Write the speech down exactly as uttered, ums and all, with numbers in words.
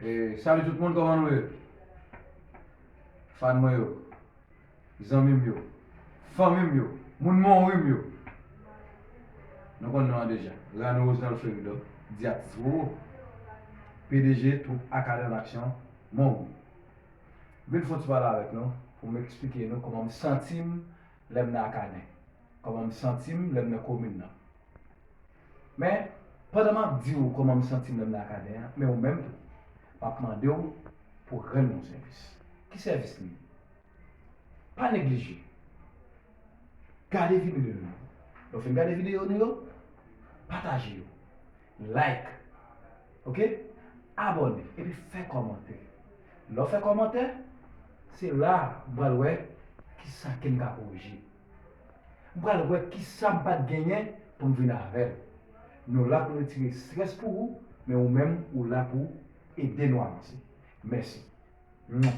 E, salut tout moun, kòman nou ye? Fan mwen yo, zanmi m yo, fanmi m yo, moun Monwi m yo. Nou konn non an deja. Rano Rosenald Fleuridor, Diatis Roro, P D G Troupe Akaden an Aksyon, Monwi. Vin fè yon ti pale avèk nou pou m eksplike nou kòman m santi m lè m nan Akaden, kòman m santi m lè m nan komin nan. Men, pandan m ap di w kòman m santi m lè m nan Akaden an, men ou menm tou, m ap mande w pou w rann mwen yon sèvis. Ki sèvis li ye? Pa neglije. Gade videyo nou yo. Lè w fin gade videyo nou yo, pataje yo. Like. Oke? Abòne. Epi fè kòmantè. Lè w fè kòmantè, se la m pral wè kisa ke m ka korije. M pral wè kisa m pa t genyen pou m vin avè l. Nou la pou nou tire estrès pou ou, men ou menm ou la pou ede nou avanse. Mèsi. Mwa.